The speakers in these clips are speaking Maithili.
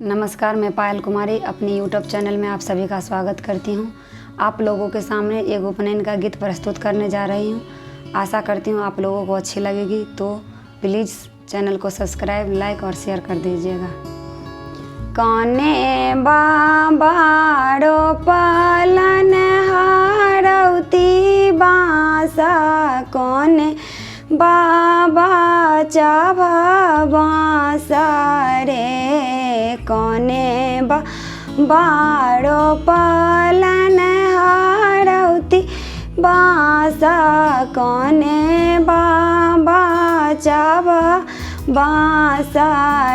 नमस्कार, मैं पायल कुमारी अपने यूट्यूब चैनल में आप सभी का स्वागत करती हूँ। आप लोगों के सामने एक उपनयन का गीत प्रस्तुत करने जा रही हूँ। आशा करती हूँ आप लोगों को अच्छी लगेगी, तो प्लीज़ चैनल को सब्सक्राइब, लाइक और शेयर कर दीजिएगा। कौने बाबा रोपलन हारौती बाँसा, कौने बाबा चाभा बाँसा रे, कौने बाबा रोपलन हारौती बाँसा, कौने बाबा चाभा बाँसा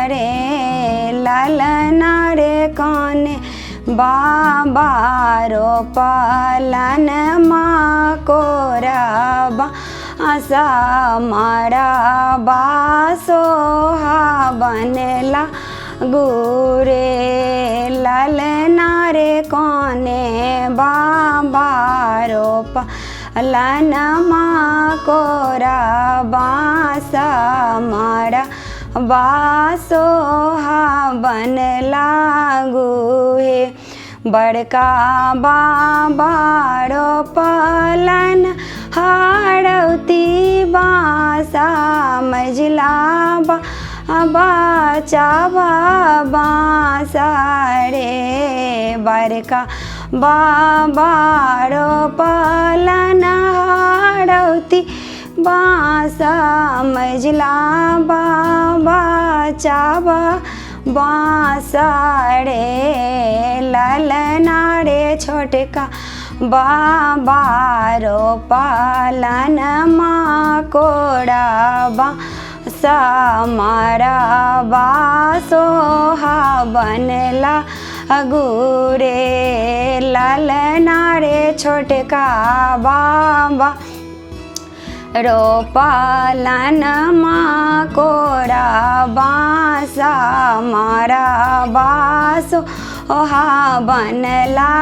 रे, ललना रे कौने बाबा रोपलन माँ कोरा बाँसा, मारा बासोहा बनला गुरे, ललना रे कौने बाबा रोपलन माँ कोरा बाँसा, मारा बासोहा बनला गुहे। बड़का बाबा रोपलन हारौती बाँसा, मझिला बाबा चाभा बाँसा रे, बड़का बाबा रोपलन हारौती बाँसा, मझिला बाबा चाभा बाँसा रे, ललना रे छोटका बाबा रोपलन माँ कोरा बाँसा, मारा बासोहा बनला गुरे, ललना रे छोटका बाबा रोपलन माँ कोरा बाँसा, मारा बासोहा बनला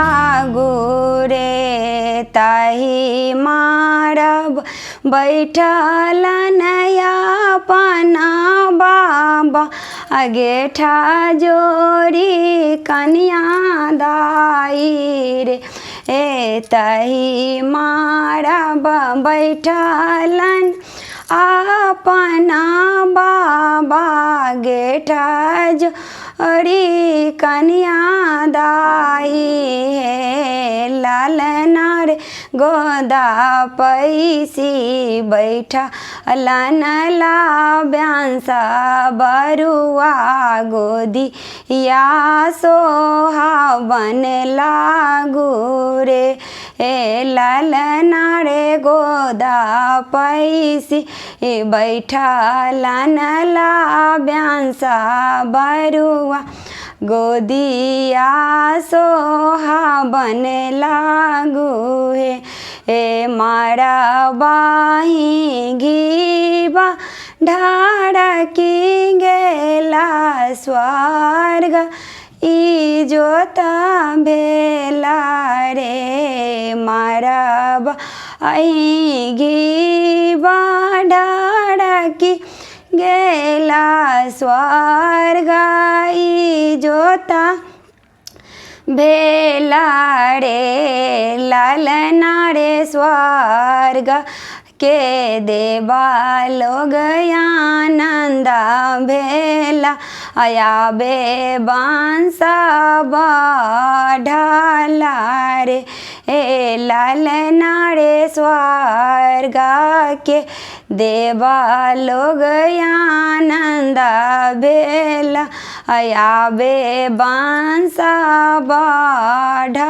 गुरे। ताही मारब बैठलन अपना बाबा अगेठा जोड़ी कन्या दाई रे, ए तही मारब बैठलन अपना बाबा गेठा जोड़ी कन्या दाई हे, ललना रे गोदा पैसी बैठा लन ला ब्यांसा बरुआ गोदी या सोहा बन लागू रे, ए ललना रे गोदा पैसी बैठा लन ला ब्यांसा बरुआ गोदिया सोहा बन लागू हे। ए मारा बाही घीबा ढार की गेला स्वर्ग ई जोता भेला रे, मारा बाही घीबा ढार की गेला स्वर्ग ई जोता भेला रे, ललना रे स्वर्ग के देवा लोग आनंद भेला, आयाबे बांसा बढ़ला रे, ए ललना रे स्वर्ग के देवा लोग आनंद भेला, आयाबे बांसा बढ़ला।